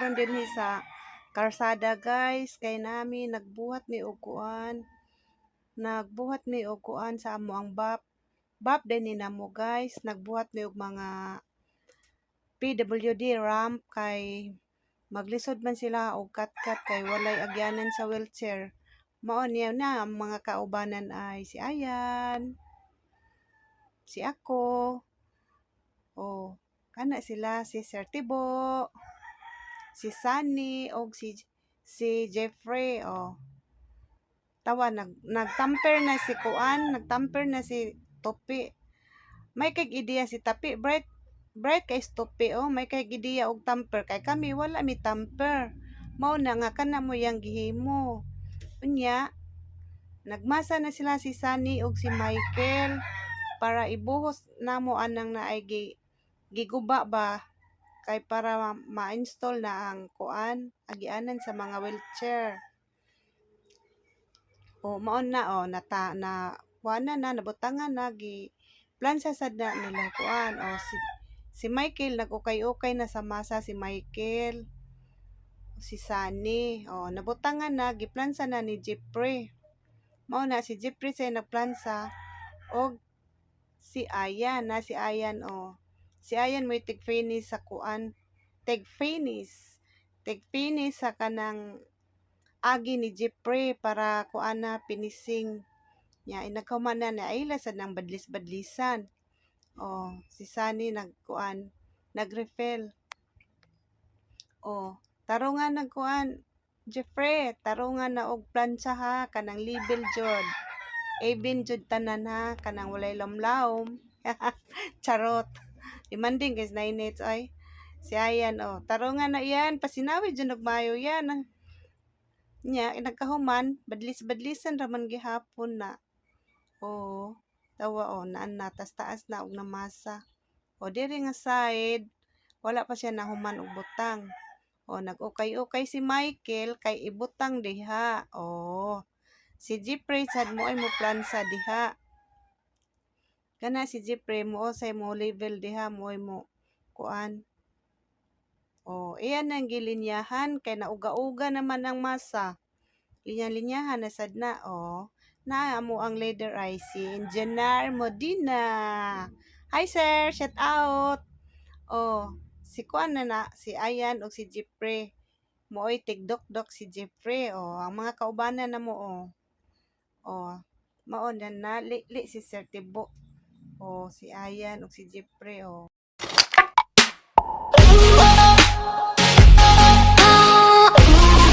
karon dinhi sa karsada, guys, kay nami nagbuhat mi og kuan. Nagbuhat mi og kuan sa amo ang BAP. BAP din ni namo, guys, nagbuhat mi og mga PWD ramp kay maglisod man sila og katkat kay walay agyanan sa wheelchair. Mao niya na ang mga kaubanan ay si Ayan, si ako, oh, kana sila si Sir Tibo, si Sunny og si Jeffrey, oh. Tawa nagtamper na si kuan, nagtamper na si Topi. May kay ideya si Tapi, bright bright kay si Topi, oh, may kay ideya og tamper kay kami wala mi tamper. Mao na nga kana mo yang gihimo. Unya, nagmasa na sila si Sunny og si Michael para ibuhos namo anang naay giguba ba kay para ma-install na ang kuan agianan sa mga wheelchair. O mao na, oh, nata na kuan na na nabutangan na, gi plansa sad na nilang kuan. O si Michael nag-ukay-ukay na sa masa, si Michael, si Sunny, oh, nabutangan na, giplansa na ni Jeffrey. Mao na si Jeffrey say nagplansa og si Ayan na, si Ayan, oh. Si Ayan mo'y tig-finish sa kuan, tig-finish sa kanang agi ni Jeffrey para kuan na finishing. Nya inagkahuman na na ila sad nang badlis-badlisan. Oh, si Sunny nagkuan, nag-refill. Oh, tarungan nagkuan, Jeffrey, tarungan na og plancha ha, kanang level jud. Even jud tanan ha, kanang walay lamlaom. Charot. Demanding guys, 9 minutes ay. Si Ayan, oh, tarungan na iyan, pasinawi jud og maayo yan. Nya nagkahuman, badlis-badlisan raman gihapon na. Oh, tawa, oh, naan na tas taas na og namasa. O diri nga side, wala pa siya nahuman og butang. O nag-ukay-ukay si Michael kay ibutang diha. Oh, si Jeffrey sad mo ay mo plansa diha. Kana si Jeffrey mo say mo level diha, mo ay mo kuan. Oh, iyan ang gilinyahan kay nauga-uga naman ang masa. Linya-linyahan na sad na, oh. Naa mo ang leader ay si Engineer Modina. Hi sir, shout out. Oh, si kuan na na, si Ayan og si Jeffrey. Mooy tigdokdok si Jeffrey. Oh, ang mga kaubanan na mo, oh. Oh, mao na na li, li si Sir Tibo. Oh, si Ayan og si Jeffrey, oh.